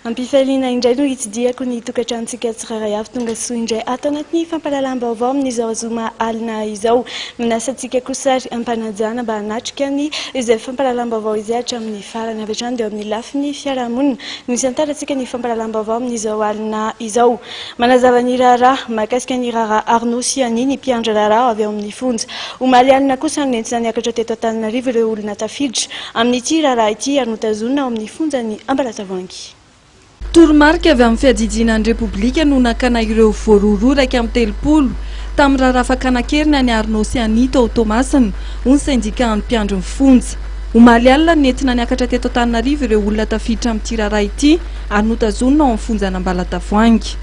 Am-pifaliana indray no hitsidihako ny tokantranontsika tsirairay avy. Tonga soa indray ato anatin'ny fampahalalam-baovao amin'izao zoma alina izao. Manasa antsika kosa ary am-panajana mba hanatrika ny izay fampahalalam-baovao izay hatramin'ny farany. Avy hatrany dia eo amin'ny lafiny fiarahamonina no hisantarantsika ny fampahalalam-baovao amin'izao alina izao. Manazava ny raharaha mahakasika ny raharaha Arnaud sy Annie ny mpiandry raharaha avy ao amin'ny fonja. Omaly alina kosa no nentina niakatra teto Antananarivo ireo olona tafiditra amin'ity raharaha ity ary notazonina ao amin'ny fonjan'i Ambalatavoahangy. Toromarika avy amin'ny fiadidiana ny Repoblika no nakana ireo voarohirohy 31 tamin'ny raharaha fakana an-keriny an'i Arnaud sy Annie tao Toamasina, hoy ny sendikan'ny mpiandry ny fonja. Omaly alina no nentina niakatra teto Antananarivo ireo olona tafiditra amin'ity raharaha ity ary notazonina ao amin'ny fonjan'Ambalatavoahangy.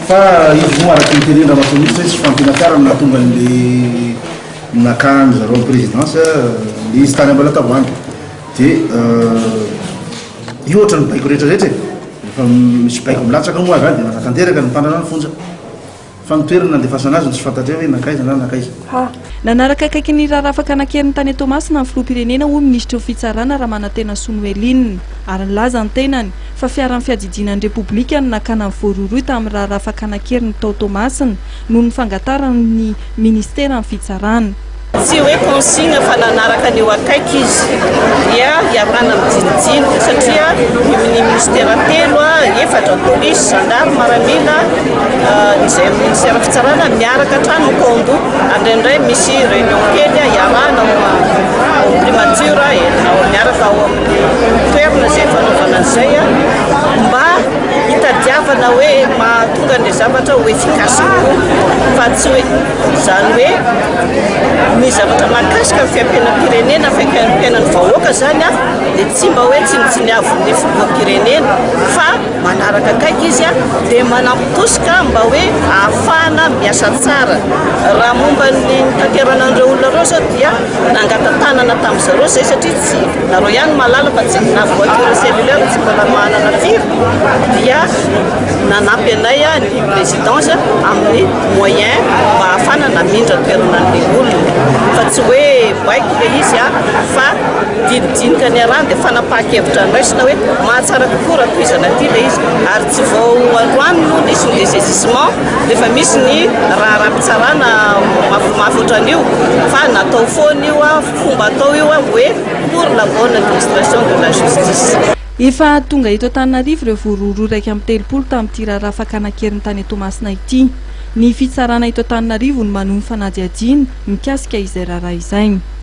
Fa izy moa araka ny tenin-dRamatoa Minisitra hoe tsy fahampiana fiara no nahatonga an'le nakà-ndry zareo ny présidence le izy tany Ambalatavoahangy. Dia io ohatran'ny baiko rehetra rehetra e. Rehefa misy baiko milatsaka moa avy any dia manatanteraka ny mpandrana ny fonja. Fa ny toerana nandefasana azy no tsy fantatray hoe nankaiza na nankaiza. Nanaraka akaiky ny raharaha fakana an-keriny tany Toamasina ny filoham-pirenena hoy minisitry ny fitsarana Ramanantenasoa Noeline ary nilaza ny tenany fa fiaran'ny fiadidiana ny Repoblika no nakana ny voarohirohy tamin'ny raharaha fakana an-keriny tao Toamasina noho ny fangataran'ny minisiteran'ny fitsarana. Tsy hoe consigne fa nanaraka ny eo akaiky izy dia iarahana mijinijinika satria ny ministera telo, efatra, polisy, zandary, maramila, izay amin'ny ministera fitsarana miaraka hatrany mikaon-doha ary indraindray misy réunion kely iarahana ao amin'ny primature ao miaraka ao amin'ny toerana izay fanaovana an'izay mba hitadiavana hoe mahatonga an'ilay zavatra ho efficace kokoa fa tsy hoe Izany hoe ny zavatra mahakasika ny fiaimpiainam-pirenena, fiaimpiainan'ny vahoaka izany dia tsy mba hoe tsinontsiniavin'ny filoham-pirenena fa manaraka akaiky izy dia manampy tosika mba hoe ahafahana miasa tsara. Raha momba ny nitaterana an'ireo olona ireo izao dia nangata-tanana tamin'ny zareo izay satria tsy nareo ihany mahalala fa tsy na voiture cellulaire tsy mbola manana firy dia nanampy anay ny présidence amin'ny moyen mba ahafana namindra toerana an'ilay olona fa tsy hoe baiko ilay izy fa dinidinika niarahana dia fanapahan-kevitra noraisina hoe mahatsara kokoa raha tohizana aty ilay izy ary tsy vao androany no nisy ny dessaisissement rehefa misy ny raharaham-pitsarana mafimafy ohatran'io fa natao foana io fomba atao io hoe pour la bonne administration de la justice. Efa tonga eto Antananarivo ireo voarohirohy 31 tamin'ity raharaha fakana an-keriny tany Toamasina ity. Ny fitsarana eto Antananarivo no manohy ny fanadihadiana mikasika izay raharaha izay.